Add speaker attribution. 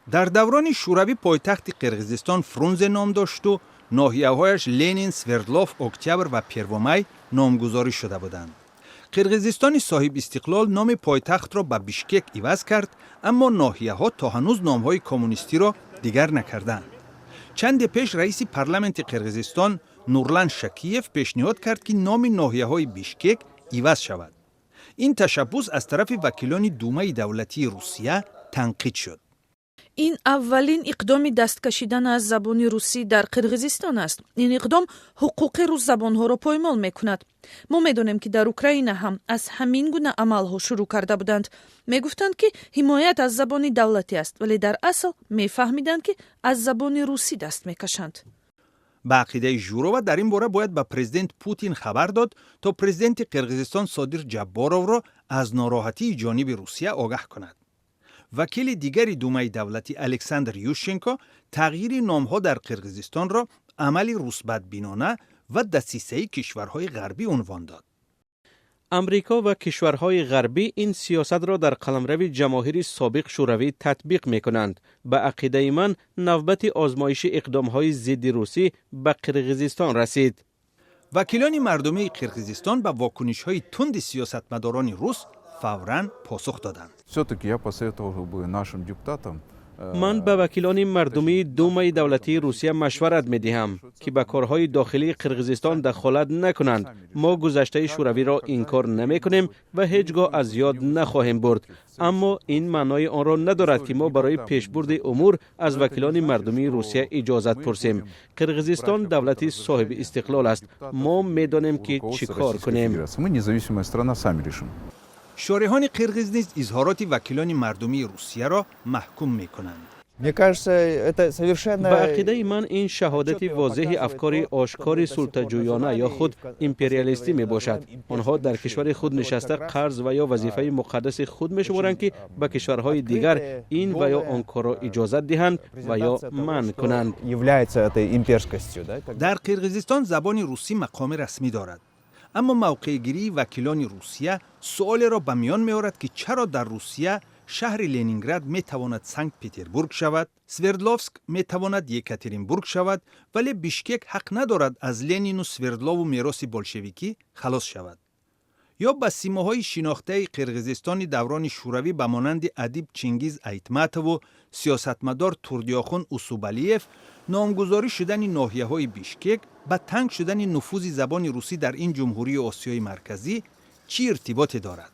Speaker 1: Дар даврони Шӯравӣ пойтахти Қирғизистон Фрунзе ном дошту ноҳияҳояш Ленин, Свердлов, Октябр ва Первомай номгузорӣ шуда буданд. Қирғизистони соҳибистиқлол номи пойтахтро ба Бишкек иваз кард, аммо ноҳияҳо то ҳанӯз номҳои коммунистиро дигар накардаанд. Чанде пеш раиси парламенти Қирғизистон Нурлан Шакиев пешниҳод кард, ки номи ноҳияҳои Бишкек иваз шавад. Ин ташаббус аз тарафи вакилони Думаи давлатии Русия танқид шуд.
Speaker 2: Ин аввалин иқдоми дасткашидан аз забони русӣ дар Қирғизистон аст. Ин иқдом ҳуқуқи русзабонҳоро поймол мекунад. Мо медонем, ки дар Украина ҳам аз ҳамин гуна амалҳо шурӯъ карда буданд. Мегуфтанд, ки ҳимоят аз забони давлатӣ аст, вале дар асл мефаҳмиданд, ки аз забони русӣ даст мекашанд.
Speaker 1: Ба ақидаи Журова, дар ин бора бояд ба президент Путин хабар дод, то президенти Қирғизистон Содир Ҷабборовро аз нороҳатии ҷониби Русия огаҳ кунад. Вакили дигари Думаи давлатӣ Александр Ющенко тағйири номҳо дар Қирғизистонро амали русбадбинона ва дасисаи кишварҳои ғарбӣ унвон дод.
Speaker 3: Амрико ва кишварҳои ғарбӣ ин сиёсатро дар қаламрави ҷамоҳири собиқ Шӯравӣ татбиқ мекунанд. Ба ақидаи ман, навбати озмоиши иқдомҳои зидди русӣ ба Қирғизистон расид.
Speaker 1: Вакилони мардумии Қирғизистон ба вокунишҳои тунди сиёсатмадорони рус фавран посух доданд.
Speaker 4: Все-таки я посоветовал бы нашим депутатам
Speaker 3: Ман ба вакилони мардумии Думаи давлатии Русия машварат медиҳам, ки ба корҳои дохилии Қирғизистон дахолат накунанд. Мо гузаштаи Шӯравиро инкор намекунем ва ҳеҷ гоҳ аз ёд нахоҳем бурд, аммо ин маънои онро надорад, ки мо барои пешбурди умур аз вакилони мардумии Русия иҷозат пурсем. Қирғизистон давлати соҳиби истиқлол аст, мо медонем, ки чӣ кор кунем.
Speaker 4: Мы независимая страна, сами решим.
Speaker 1: Шореҳони қирғиз низ изҳороти вакилони мардумии Русияро маҳкум мекунанд.
Speaker 5: Мне кажется, это совершенно
Speaker 3: Ба ақидаи ман, ин шаҳодати возеҳи афкори ошкори султаҷӯёна ё худ империалистӣ мебошад. Онҳо дар кишвари худ нишаста, қарз ва ё вазифаи муқаддаси худ мешуморанд, ки ба кишварҳои дигар ин ва ё он корро иҷозат диҳанд ва ё манъ кунанд.
Speaker 5: Является этой имперскостью.
Speaker 1: Дар Қирғизистон забони русӣ мақоми расмӣ дорад, аммо мавқеъгирии вакилони Русия суолеро ба миён меорад, ки чаро дар Русия шаҳри Ленинград метавонад Санкт Петербург шавад, Свердловск метавонад Екатеринбург шавад, вале Бишкек ҳақ надорад аз Ленину Свердлову мероси болшевикӣ халос шавад, ё ба симоҳои шинохтаи Қирғизистони даврони Шӯравӣ ба монанди адиб Чингиз Айтматову сиёсатмадор Турдиёхун Усубалиев номгузорӣ шудани ноҳияҳои Бишкек ба танг шудани нуфузи забони русӣ дар ин ҷумҳурии Осиёи Марказӣ чӣ иртиботе дорад?